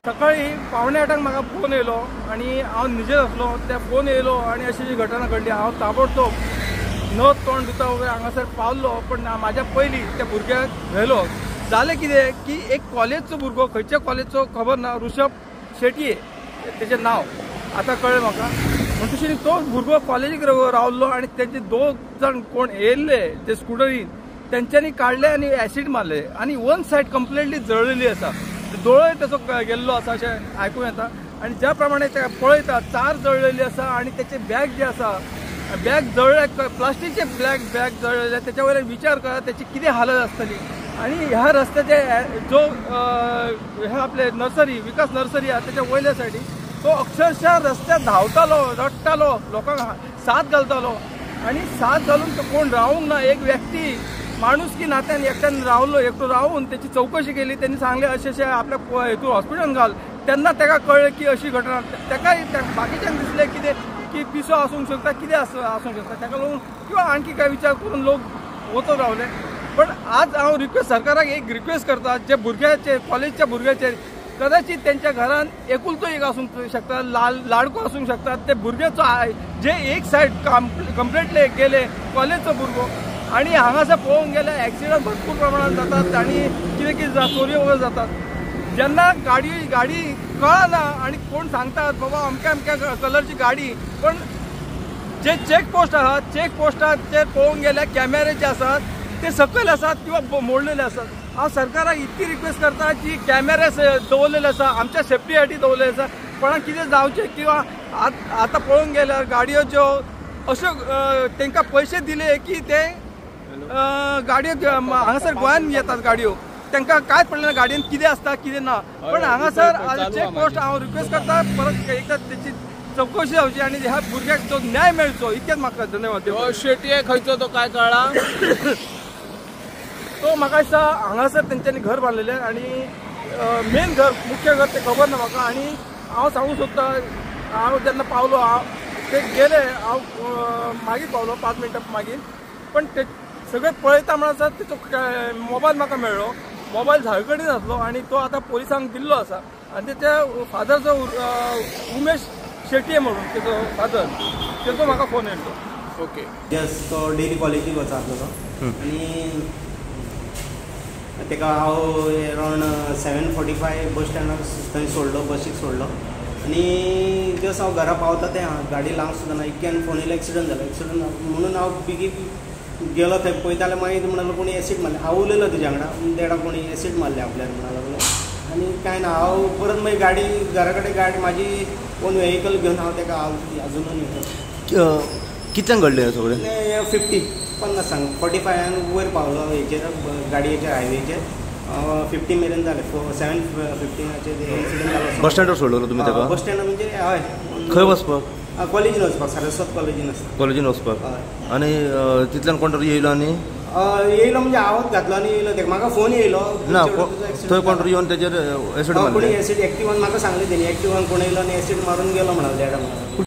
सकाळी 7:45 म्हाका फोन येयलो आनी हांव न्हिजेर आसलो. त्या फोन येयलो आनी अशी जी घटना घडली. हांव ताबडतोब नथ तोंड दिता वगैरे हांगासर पावलो, पण म्हाज्या पयलीं त्या भुरग्याक व्हेलो. जालें कितें की एक कॉलेजचो भुरगो, खंयच्या कॉलेजचो खबर ना, ऋषभ शेटये तेजें नांव आतां कळ्ळें म्हाका. म्हणटकीर तो भुरगो कॉलेजीक रावल्लो आनी तेजे दोग जाण कोण येयल्ले ते स्कुटरीन तेंच्यांनी काडले आनी एसीड मारले आनी वन सायड कंप्लिटली जळलेली आसा. दोळोय ताचो गेल्लो आसा अशें आयकूंक येता. आनी ज्या प्रमाणे ते पळयता चार जळलेली आसा आनी तेचे बॅग जे आसा, बॅग जळ्ळे, प्लास्टीकचे ब्लॅक बॅग जळ्ळेले, तेच्या वयल्यान विचार करा तेची कितें हालत आसतली. आनी ह्या रस्त्याचे जो हे आपले नर्सरी, विकास नर्सरी आसा तेच्या वयल्या सायडीक तो अक्षरशः रस्त्यार धांवतालो, रडटालो, लोकांक साथ घालतालो आनी साथ घालून तो कोण रावूंक ना. एक व्यक्ती माणूस की नात्यान एकट्यान रावलो, एकटो रावून तेची चवकशी केली. त्यांनी सांगले अशें अशें आपल्या हेतून हॉस्पिटलान घाल. तेन्ना ताका कळ्ळें की अशी घटना. ताकाय बाकीच्यांक दिसलें कितें की पिसो आसूंक शकता, कितें आसूंक शकता, ताका लागून किंवा आणखी काय विचार करून लोक वचत रावले. पण आज हांव रिक्वेस्ट सरकाराक एक रिक्वेस्ट करता, जे भुरग्याचे कॉलेजच्या भुरग्याचे कदाचित त्यांच्या घरान एकुलतो एक आसूंक शकता, लाडको आसूंक शकता. ते भुरग्याचो जे एक सायड कंप्लिटली गेले कॉलेजचो भुरगो. आनी हांगासर पळोवंक गेल्यार एक्सिडंट भरपूर प्रमाणात जातात आनी कितें कितें चोरयो वगैरे जातात. जेन्ना गाडी गाडी कळना आनी कोण सांगतात बाबा अमक्या अमक्या कलरची गाडी, पण जे चेक पोस्ट आसात, चेक पोस्टाचेर पळोवंक गेल्यार कॅमेरे जे आसात ते सकयल आसात किंवा मोडलेले आसात. हांव सरकाराक इतकी रिक्वेस्ट करता की कॅमेरे दवरलेले आसा आमच्या सेफ्टी साठी दवरलेले आसा. कोणाक कितें जावचें किंवा आतां पळोवंक गेल्यार गाडयो ज्यो अश्यो तांकां पयशे दिले की ते गाडयो हांगासर गोंयान येतात गाडयो, तांकां कांयच पडलें ना गाडयेन कितें आसता कितें ना. पण हांगासर चेक पोस्ट हांव रिक्वेस्ट करता परत एकदां तेची चवकशी जावची आनी ह्या भुरग्याक जो न्याय मेळचो इतकेच म्हाका. धन्यवाद. शेटये खंयचो तो काय कळ्ळा? तो म्हाका दिसता हांगासर तेंच्यांनी घर बांदलेलें आनी मेन घर, मुख्य घर तें खबर ना म्हाका. आनी हांव सांगूंक सोदता, हांव जेन्ना पावलो, हांव ते गेले, हांव मागीर पावलो 5 मिनटां मागीर. पण ते सगळें पळयता म्हणसर तेचो मोबायल म्हाका मेळ्ळो. मोबायल झाड कडेन आसलो आनी तो आतां पोलिसांक दिल्लो आसा. आनी तेच्या फादरचो उमेश शेटये म्हणून तेचो फादर, तेचो म्हाका फोन येयलो. ओके. यस, तो डेली कॉलेजीक वचा आसलो आनी ताका हांव अरावंड 7:45 बस स्टँडार थंय सोडलो, बसीक सोडलो. आनी जस्ट हांव घरा पावता तें गाडी लावंक सुद्दां ना, इतक्यान फोन येयलो एक्सिडंट जालो. एक्सिडंट म्हणून हांव बेगीन गेलो थंय पळयता जाल्यार मागीर म्हणलो कोणी एसीड मारलें. हांव उलयलो तेज्या वांगडा, देडा कोणी एसीड मारलें आपल्याक म्हणा लागलो. आनी कांय ना, हांव परत मागीर गाडी घरा कडेन गाडी म्हाजी ओन वेहिकल घेवन हांव ताका अजुनून येयलो. कितल्यांक घडलें हें सगळें? 50 50 45 वयर पावलो हेचेर गाडयेचेर हायवेचेर 50 मेरेन जालें. 7:15 इन्सिडंट जालो. बस स्टँडार सोडलो तुमी ताका? बस स्टँडार म्हणजे हय. खंय वचपाक? कॉलेजीन वचपाक, सारस्वत कॉलेजीन आसता. कॉलेजीन वचपाक. आनी तितल्यान कोण तरी येयलो आनी येयलो म्हणजे आवाज घातलो आनी येयलो ताका. म्हाका फोन येयलो ना थंय कोण तरी येवन तेजेर एसीड मारलें. कोणी एसीड एक्टिवान म्हाका सांगलें तेणी, एक्टिवान कोण येयलो आनी एसीड मारून गेलो म्हणालो देडा म्हणा.